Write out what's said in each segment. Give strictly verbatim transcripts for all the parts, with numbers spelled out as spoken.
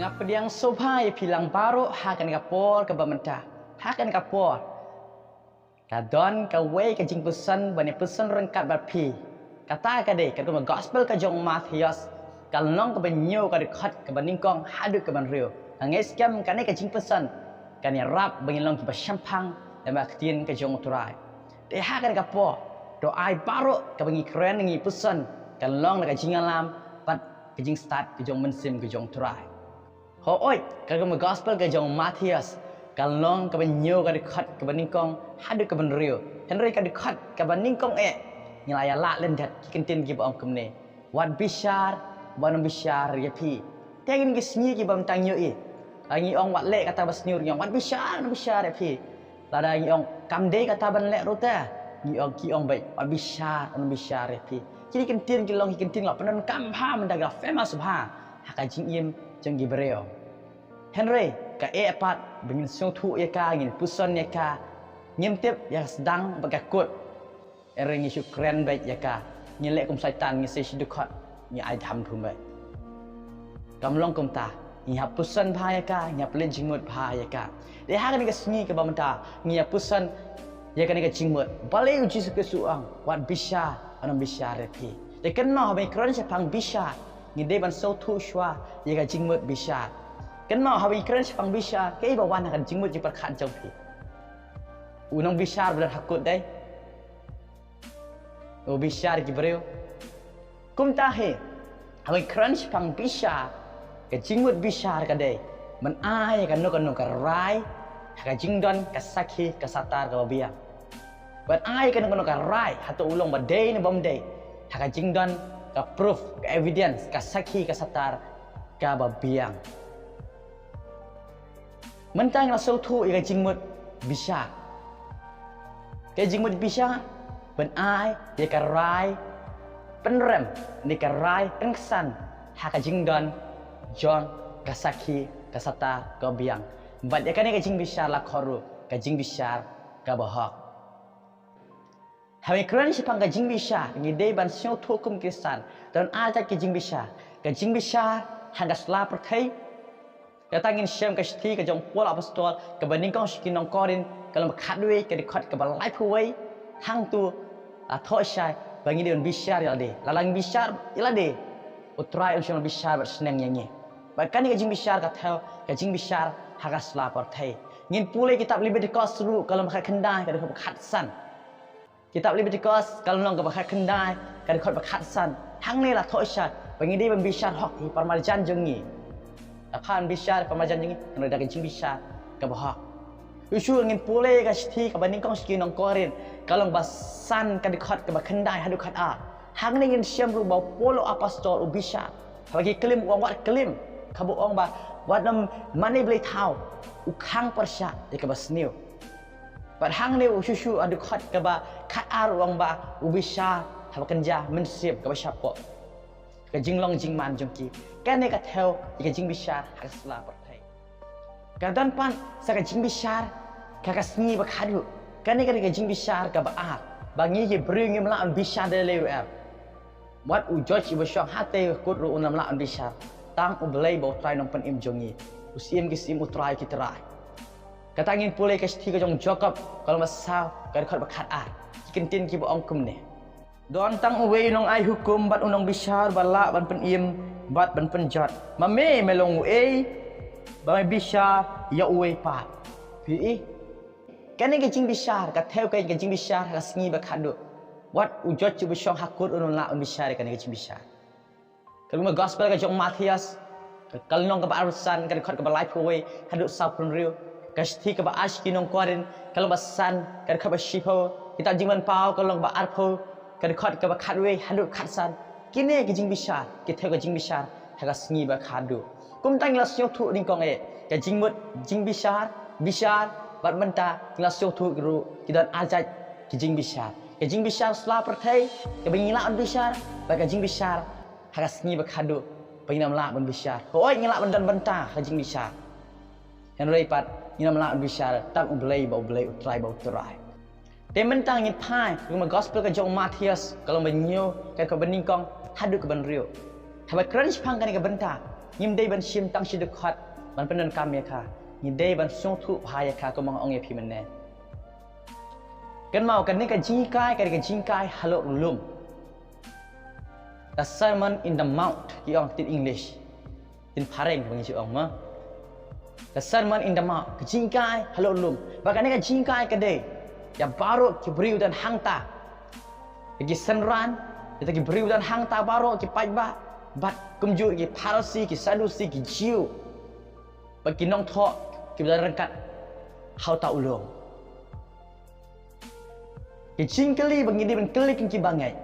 Nga pdiang sngewbha ïa phi lang baroh ha kane ka por kaba mynta. Ha kane ka por ka don kawei ka jingpuson ban ïa puson ryngkat bad phi. Kata ka dei katkum ka gospel ka jong u Mathaios, ka lynnong kaba hynñiew, ka dkhot kaba nyngkong haduh kaba hynriew. Nga ngeit skhem kane ka jingpuson kan ïarap ba ngin long kiba shemphang lem bad ka ktien ka jong u Trai. Te ha kane ka por, to ai baroh kaba ngi kren ngi puson kan long da ka jingïalam bad ka jingstad ka jong u Mynsiem ka jong u Trai. Hooid, katkum ka gospel ka jong u Mathaios, ka lynnong kaba hynñiew, ka dkhot kaba nyngkong haduh kaba hynriew. Hynrei ka dkhot kaba nyngkong eh ngi la ïa lah lyndet ki kyntien kiba ong kumne: Wat bishar, ban ym bishar ïa phi. Te ha kine ki sngi kiba mynta ngi ïohi, la ngi ong wat leh kata ba sniew, ngi ong wat bishar, ym bishar ïa phi. Lada ngi ong kam dei kata ban leh ruh te, ngi ong, ki ong beit wat bishar, ym bishar ïa phi. Kine ki kyntien ki long ki kyntien la pyndonkam bha mynta, ki la famous bha ha ka jingim jong ki briew. Hynrei kaei pat ba ngin sngewthuh ïa ka, ngin puson ïa ka, ngim tip ïa ka sdang bad ka kut. Hynrei ngi shu kren beit ïa ka, ngi leh kum Soitan, ngi sei shi dkhot, ngi ai tham thum beit. Kam long kumta, ngi hap puson bha ïa ka, ngi hap leit jingmut bha ïa ka. Te ha kane ka sngi kaba mynta ngi ïa puson ïa kane ka jingmut. Balei u Jisu Khrist u ong wat bishar, ban ym bishar ïa phi? Te kynmaw, haba ngi kren shaphang bishar, ngi dei ban sngewthuh shuwa ïa ka jingmut bishar. Kynmaw, haba ngi kren shaphang bishar, kaei ba wan ha ka jingmut jingpyrkhat jong phi? U nongbishar ba don ha kut, dei u bishar ki briew. Kumta hi, haba ngi kren shaphang bishar, ka jingmut bishar ka dei ban ai kano kano ka rai ha ka jingdon ka sakhi ka satar kaba biang. Ban ai kano kano ka rai, hato u long ba dei ne bym dei, ha ka jingdon ka proof, ka evidence, ka sakhi ka satar kaba biang. Mynta ngi la sngewthuh ïa ka jingmut bishar. Ka jingmut bishar, ban ai ïa ka rai pynrem ne ka rai pynksan ha ka jingdon jong ka sakhi ka satar kaba biang. Bad ïa kane ka jingbishar la khot ruh ka jingbishar kaba hok. Haba ngi kren shaphang ka jingbishar, ngi dei ban sngewthuh kum Khristan, don ar jait ki jingbishar. Ka jingbishar ha ka sla pyrthei. Kata ngin shem ka shithi ka jong u Paul Apostol kaba nyngkong sha ki nong Korinth, ka lynnong ba khatwei, ka dkhot kaba laiphew wei. Hangto la thoh shai ba ngi dei ban bishar ïa lade. Lada ngi bishar ïa lade, u Trai un shym la bishar bad sneng ïa ngi. Bad kane ka jingbishar ka thew ka jingbishar ha ka sla pyrthei. Ngin pule kitab Lebitikos ruh, ka lynnong ba khatkhyndai, ka dkhot ba khatsan. Kitab Lebitikos, ka lynnong kaba khatkhyndai, ka dkhot ba khatsan. Hangne la thoh shai ba ngi dei ban bishar hok ïa i parmarjan jong ngi. Lada phah ban bishar ïa i parmarjan jong ngi, ngi dei da ka jingbishar kaba hok. Shuh shuh ngin pule ka shithi kaba nyngkong sha ki nong Korinth, ka lynnong ba san, ka dkhot kaba khyndai haduh khatar. Hangne ngin shem ruh ba u Paul Apostol u bishar. Haba ki klim u ong wat klim, kaba ong ba wat nym mane blei thaw, u khang pyrshah ïa kaba sniew. Bad hangne u shuh shuh ha dkhot kaba khatar u ong ba u bishar haba kynja mynsiem kaba shapoh, ka jinglong jingman jong ki. Kane ka thew ïa ka jingbishar ha ka sla pyrthei. Ka don pat sa ka jingbishar ka, ka sngi ba khatduh. Kane ka dei ka jingbishar kaba ar, ba ngi ki briew ngim lah ban bishar da lei ruh em. Wat u judge uba shong hatei ha kut ruh un ym lah ban bishar. Tang U Blei ba u Trai Nongpynim jong ngi, u Syiem ki syiem, u Trai ki trai. Kata ngin pule ka shithi ka jong u Jakob, ka lynnong ba saw, ka dkhot ba khatar. Ki kyntien kiba ong kumne: Don tang uwei u nongai hukum bad u nongbishar ba lah ban pynim bad ban pynjot. Ma me, me long uei ba me bishar ïa uwei pat? Phi ïohi? Kane ka jingbishar ka thew ka, ka jingbishar ha ka sngi ba khatduh. Wat u judge uba shong ha kut un ym lah ban bishar ïa kane ka jingbishar. Ka lynnong gospel ka jong u Mathaios, ka lynnong kaba arphew san, ka dkhot kaba laiphew wei haduh sawphew hynriew. Ka shithi kaba ar sha ki nong Korinth, ka lynnong ba san, ka dkhot ba shiphew. Kitab Jingmynpaw, ka lynnong ba arphew, ka dkhot kaba khatwei haduh khatsan. Kine ki jingbishar ki thew ka jingbishar ha ka sngi ba khatduh. Kumta ngi la sngewthuh nyngkong eh ka jingmut jingbishar, bishar, bad mynta ngi la sngewthuh ruh ki don ar jait ki jingbishar. Ka jingbishar sla pyrthei, kaba ngi lah ban bishar, bad ka jingbishar ha ka sngi ba khatduh, ba ngin ym lah ban bishar. Hooid, ngi lah ban don bynta ha ka jingbishar, hynrei pat ngin ym lah ban bishar tang U Blei ba U Blei, u Trai ba u Trai. Te mynta ngin phai ruh ha ka gospel ka jong u Mathaios, ka lynnong ba hynñiew, ka dkhot ba nyngkong haduh kaba hynriew. Haba kren shaphang kane ka bynta, Ngim dei ban shim tang shi dkhot ban pyndonkam ïa ka. Ngi dei ban sngewthuh bha ïa ka kumba nga ong ïa phi mynne. Kynmaw, kane ka jinghikai ka dei ka jinghikai halor u lum. The Sermon in the Mount ki ong ktien English. Ktien phareng ba ngi ju ong ma. The Sermon in the Mount, ka jinghikai halor u lum. Ba kane ka jinghikai ka dei ïa baroh ki briew don hangta. Ïa ki synran, ïa ki briew don hangta baroh, ki paidbah, bad kumjuh ïa ki Pharisi, ki Sadusi, ki Jiw, bad ki nongthoh kiba don ryngkat ha uta u lum. Ki jingkylli ba ngi dei ban kylli kum kiba ngeit.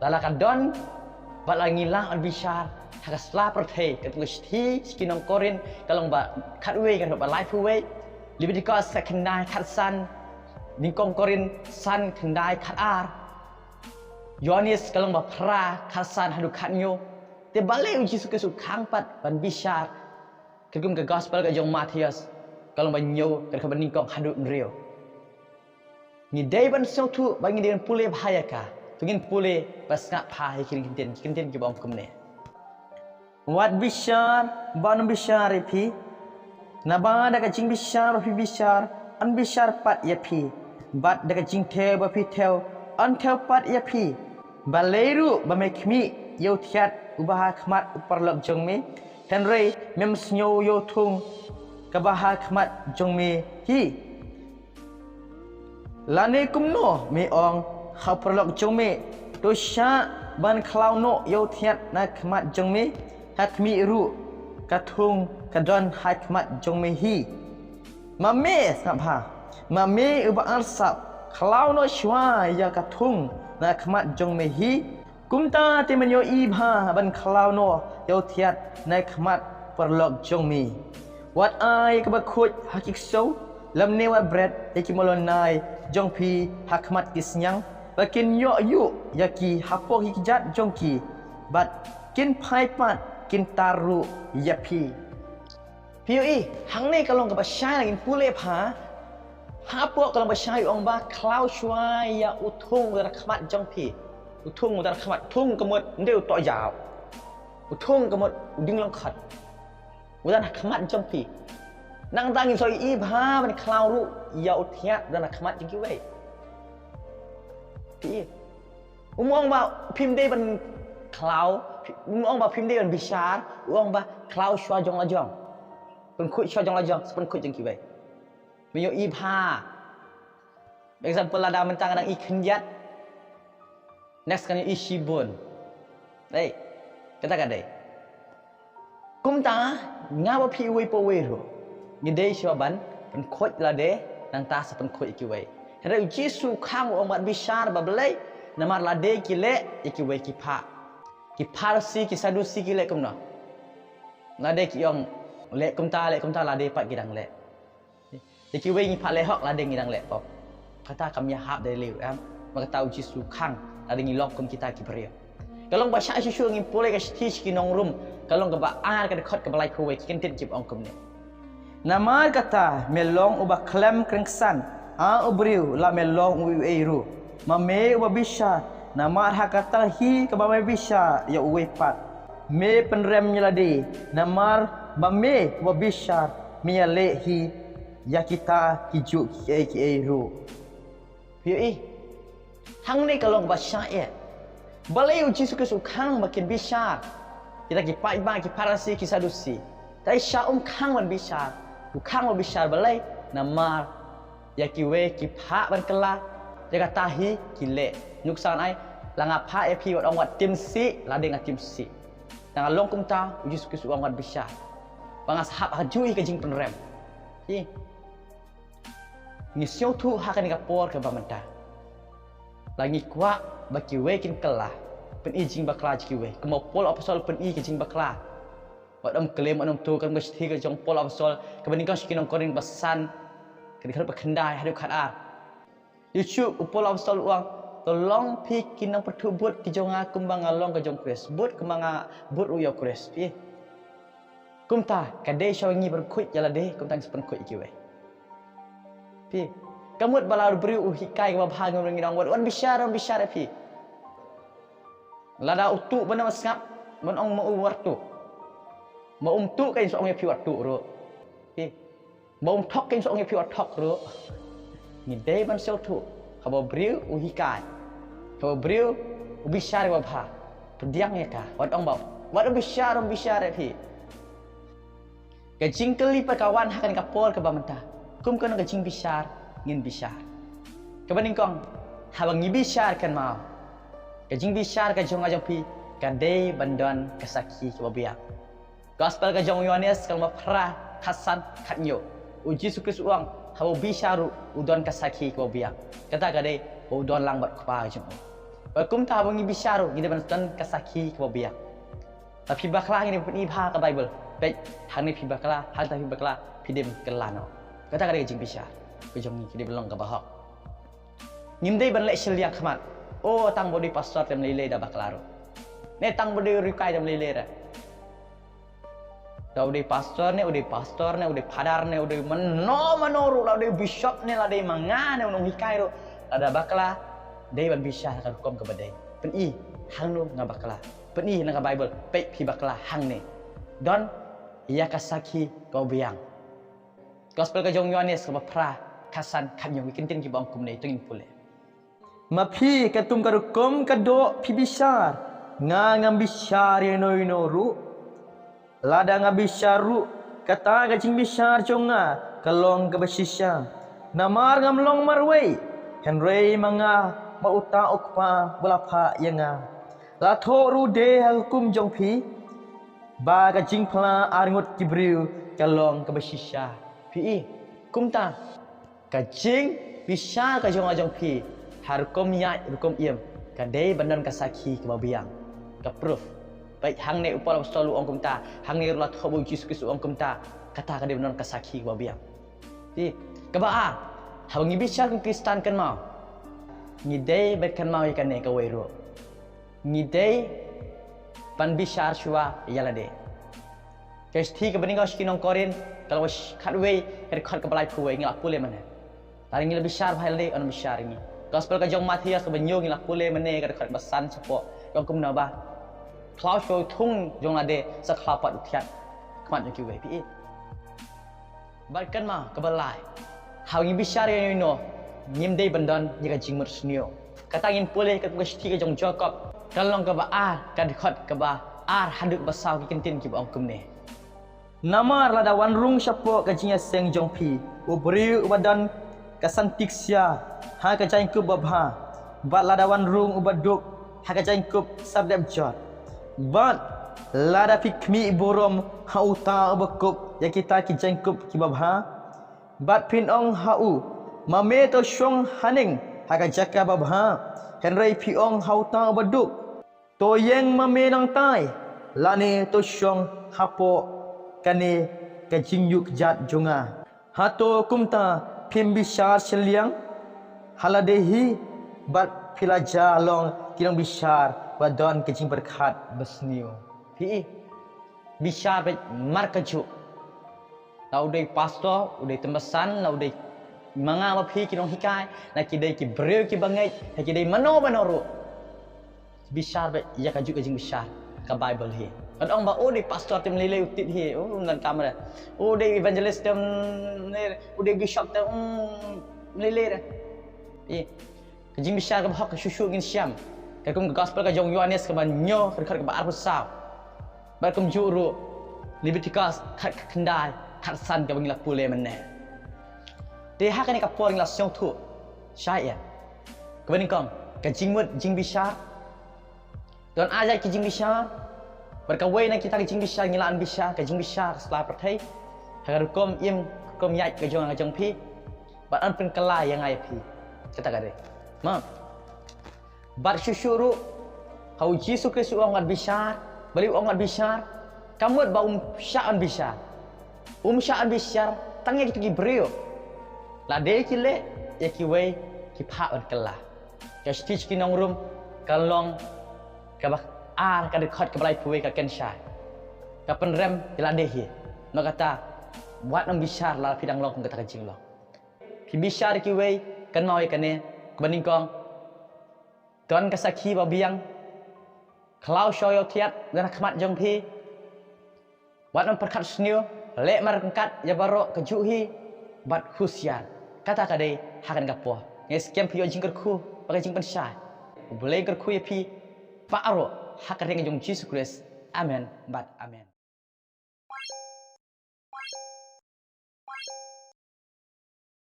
Lada ka don, bad la ngi lah ban bishar ha ka sla pyrthei, katkum ka shithi sha ki nong Korinth ka lynnong ba khatwei, ka dkhot ba laiphew wei. Leviticus ka khyndai khatsan, nyngkong Korinth san khyndai khatar. Ïoannis ka lynnong ba phra khatsan haduh khathynñiew. Te balei u Jisu Khrist u khang pat ban bishar? Katkum ka Gospel ka jong u Mathaios ka lynnong ba hynñiew, ka dkhot ba nyngkong haduh hynriew. Ngi dei ban sngewthuh bad ngi dei ban pule bha ïa ka. To ngin pule bad sngap bha ïa ki kyntien, ki kyntien kiba ong kumne. Wat bishar, ban bishar ïa phi. Naba da ka jingbishar ba phi bishar, yn bishar pat ïa phi. Bad da ka jingthew ba phi thew, yn thew pat ïa phi. Balei ruh ba me khmih ïa u thiat uba ha khmat u paralok jong me, hynrei mem sngew ïa u thung kaba ha khmat jong me hi? Lane kumno me ong ha u paralok jong me, to shah ban khlaw noh ïa u thiat na khmat jong me, ha khmih ruh ka thung ka don ha khmat jong me hi? Ma me, sngap bha, ma me uba arsap, khlaw noh shuwa ïa ka thung na khmat jong me hi? Kumta te men ïohi bha ban khlaw noh ïa u thiat na khmat paralok jong me. Wat ai kaba khuid ha ki ksew, lymne wat bret ïa ki molonai jong phi ha khmat ki sniang, ba kin ïoh ïuh ïa ki hapoh ki kjat jong ki, bad kin phai pat, kin tar ruh ïa phi. Phi ïohi, hangne ka long kaba shai, la ngin pule bha. Hapoh ka long ba shai u ong ba khlaw shuwa ïa u thung uta na khmat jong phi. U thung uta na khmat, thung ka mut ym dei u tohjaw. U thung ka mut u dieng lyngkhot uta na khmat jong phi. Nangta ngin sa ïohi bha ban khlaw ruh ïa u thiat uta na khmat jong kiwei. Phi ïohi. Um ong ba phim dei ban khlaw, um ong ba phim dei ban bishar, u ong ba khlaw shuwa jong la jong. Pynkhuid shuwa jong la jong, sa pynkhuid jong kiwei. Me ïohi bha. Example, lada mynta nga dang i khyndiat, next kan ïohi shibun. Dei, kata ka dei. Kumta, nga bad phi uwei pa uwei ruh, ngi dei shuwa ban pynkhuid lade, nangta sa pynkhuid ïa kiwei. Hynrei u Jisu u khang, u ong wat bishar, ba balei? Namar lade ki leh, ïa kiwei ki phah. Ki Pharisi, ki Sadusi ki leh kumno? Lade ki ong leh kumta, leh kumta, lade pat ki dang leh. Ïa kiwei ngi phah leh hok, lade ngi dang leh pop. Kata kam ïahap da lei ruh em. Namar kata u Jisu u khang, lade ngi long kum kita ki briew. Ka long ba shah shuh shuh, ngin pule ka shithi sha ki nong Rom, ka long kaba ar, ka dkhot kaba laiphew wei, ki kyntien kiba ong kumne. Namar kata me long uba khlem kren ksan, a u briew, la me long uei uei ruh. Ma me uba bishar, namar ha kata hi kaba me bishar ïa uwei pat, me pynrem ïa lade, namar ba me uba bishar, me ïaleh hi ïa kita kijuh kiei kiei ruh. Phi ïohi, hangne ka long ba shah eh. Balei u Jisu Khrist u khang ba kin bishar kita ki paidbah, ki Pharisi, ki Sadusi? Te shah um khang ban bishar, u khang ban bishar balei? Namar ïa kiwei ki phah ban kylla, ïa kata hi ki leh. Nuksan ai, la nga phah ïa phi, wat ong wat tim sih, lade nga tim sih. Tang ka long kumta, u Jisu Khrist u ong wat bishar, ba nga sa hap ha kajuh hi ka jingpynrem. Hi. Ngi sngewthuh ha kane ka por kaba mynta, la ngi kwah ba kiwei kin kylla, pyni jingbakla jong kiwei, kumba u Paul apostol pyni ka jingbakla. Wat ym klim, wat ym tu, ka long ka shithi ka jong u Paul apostol kaba nyngkong sha ki nong Korinth ba san, ka dkhot ba khyndai haduh khatar. Ïa shuh u Paul apostol u ong, to long phi ki nongpyrthuh bud ki jong nga kumba nga long ka jong u Khrist, bud kumba nga bud ruh ïa u Khrist. Phi. Kumta ka dei shuwa ngi pynkhuid ïa lade, kumta ngi sa pynkhuid ïa kiwei. Phi. Ka mut ba la u briew u hikai kaba bha, ngi ong, wat, wat bishar, wat bishar ïa phi. Lada u tuh, ban ym sngap, ban ong ma u wat tuh. Ba um tuh ka in sa ong ïa phi wat tuh ruh. Phi. Ba um thok ka in sa ong ïa phi wat thok ruh. Ngi dei ban sngewthuh. Haba briew u hikai, haba briew u bishar ïa ba bha, pdiang ïa ka. Wat ong ba, wat ong bishar, ong bishar ïa phi. Ka jingkylli pat ka wan ha kane ka por kaba mynta. Kum kano ka jingbishar ngin bishar? Kaba nyngkong, haba ngi bishar kynmaw, ka jingbishar ka jong nga jong phi ka dei ban don ka sakhi kaba biang. Gospel ka jong u Ïohannes ka lynnong ba phra, khatsan, khathynñiew. U Jisu Khrist u ong, haba u bishar ruh u don ka sakhi kaba biang. Kata ka dei ba u don lang bad u Kpa ka jong u. Bad kumta haba ngi bishar ruh ngi dei ban don ka sakhi kaba biang. Lada phi bakla ngi dei ban pyni bha ka Baibl. Peit, hangne phi bakla, hangta phi bakla, phi dei ban kylla noh. Kata ka dei ka jingbishar ka jong ngi, ka dei ban long kaba hok. Ngim dei ban leh shiliang khmat. O, tang ba u dei pastor te ym lei lei da bakla ruh. Ne tang ba u dei u riewkai te ym lei lei ruh. Da u dei pastor ne, u dei pastor ne, u dei phadar ne, u dei mano mano ruh, la u dei bishop ne, la dei ma nga ne u nonghikai ruh, lada bakla, dei ban bishar ha ka rukom kaba dei. Pyni, hangno nga bakla. Pyni na ka Baibl, peit phi bakla hangne. Don ïa ka sakhi kaba biang. Gospel ka jong u Ïohannes kaba phra, khatsan, khathynñiew, ki kyntien kiba ong kumne, to ngin pule. Ma phi katkum ka rukom ka doh phi bishar, nga ngam bishar ïa ino ino ruh. Lada nga bishar ruh, kata ka jingbishar jong nga ka long kaba shisha. Namar ngam long marwei, hynrei ma nga bad uta u Kpa ba la phah ïa nga. La thoh ruh de ha ka hukum jong phi ba ka jingphla arngut ki briew ka long kaba shisha. Phi i, kumta ka jingbishar ka jong nga jong phi ha rukom ïaid rukom im ka dei ban don ka sakhi kaba biang, ka proof. Peit hangne u Paul Apostol u ong kumta, hangne ruh la thoh ba u Jisu Khrist u ong kumta, kata ka dei ban don ka sakhi kaba biang. Phi, kaba ar, haba ngi bishar kum Khristan kynmaw, ngi dei ban kynmaw ïa kane kawei ruh. Ngi dei ban bishar shuwa ïa lade. Ka shithi kaba nyngkong sha ki nong Korinth, ka lynnong khatwei, ka dkhot kaba laiphew wei, ngi la pule mynne. Lada ngi la bishar bha ïa lade, yn bishar ïa ngi. Gospel ka jong u Mathaios kaba hynñiew ngi la pule mynne, ka dkhot kaba san shapoh. Ka ong kumno ba, khlaw shuwa u thung jong lade, sa khlaw pat u thiat khmat jong kiwei, phi i. Bad kynmaw kaba lai, haba ngi bishar ïa ino ino, ngim dei ban don ïa ka jingmut sniew. Kata ngin pule katkum ka shithi ka jong u Jakob, ka lynnong kaba ar, ka dkhot kaba ar haduh ba saw, ki kyntien kiba ong kumne. Namar lada wan rung shapoh ka jingïaseng jong phi u briew uba don ka santiksia ha ka jaiñkup babha, bad lada wan rung uba duk ha ka jaiñkup sardep jot, bad lada phi khmih burom ha uta uba kup ïa kita ki jaiñkup kiba bha, bad phin ong ha u, ma me to shong haneng ha ka jaka babha, hynrei phi ong ha uta uba duk, to ïeng ma me nangtai, lane to shong hapoh kane ka jingïukjat jong nga. Hato kumta phim bishar shiliang ha lade hi, bad phi la jia long ki nongbishar ba don ka jingpyrkhat basniew? Phi i, bishar beit markajuh. La u dei pastor, u dei tymbasan, la u dei ma nga ma phi ki nonghikai, la ki dei ki briew kiba ngeit, la ki dei mano mano ruh. Bishar beit ïa kajuh ka jingbishar ka Baibl hi. Kat ong ba u dei pastor te ym lei lei u tit hi, u ym don kamra. U dei evangelist te ym lei, u dei bishop te ym lei lei re. I, ka jingbishar kaba hok shuh shuh ngin shem. Katkum ka gospel ka jong u Ïoannis kaba hynñiew, ka dkhot kaba arphew saw. Bad kumjuh ruh Leviticus khat khyndai, khatsan kaba ngi la pule mynne. Te ha kane ka por ngi la sngewthuh shai ïa kaba nyngkong, ka jingmut jingbishar. Don ar jait ki jingbishar. Bad kawei na kita ki jingbishar ngi la an bishar, ka jingbishar ka sla pyrthei. Ha ka rukom im, rukom ïaid ka jong nga ka jong phi. Bad yn pynkylla ïa nga ïa phi. Kata ka dei. Ma. Bad shuh shuh ruh, ha u Jisu Khrist u ong wat bishar, balei u ong wat bishar? Ka mut ba um shah yn bishar. Um shah yn bishar tang ïa kito ki briew. Lada ki leh ïa kiwei, ki phah ban kylla. Ka shithi sha ki nong Rom, ka lynnong kaba ar, ka dkhot kaba laiphew wei ka kynshai. Ka pynrem ïa lade hi. Namar kata, wat nym bishar lada phi dang long kum kata ka jinglong. Phi bishar ïa kiwei, kynmaw ïa kane, kaba nyngkong, don ka sakhi ba biang, khlaw shuwa u thiat, don ha khmat jong phi. Wat ym pyrkhat sniew, leh marryngkat ïa baroh kajuh hi, bad husiar. Kata ka dei ha kane ka por. Ngi skhem phi ïoh jingkyrkhu bad ka jingpynshai. U Blei un kyrkhu ïa phi baroh ha ka kyrteng jong Jisu Khrist. Amen bad amen.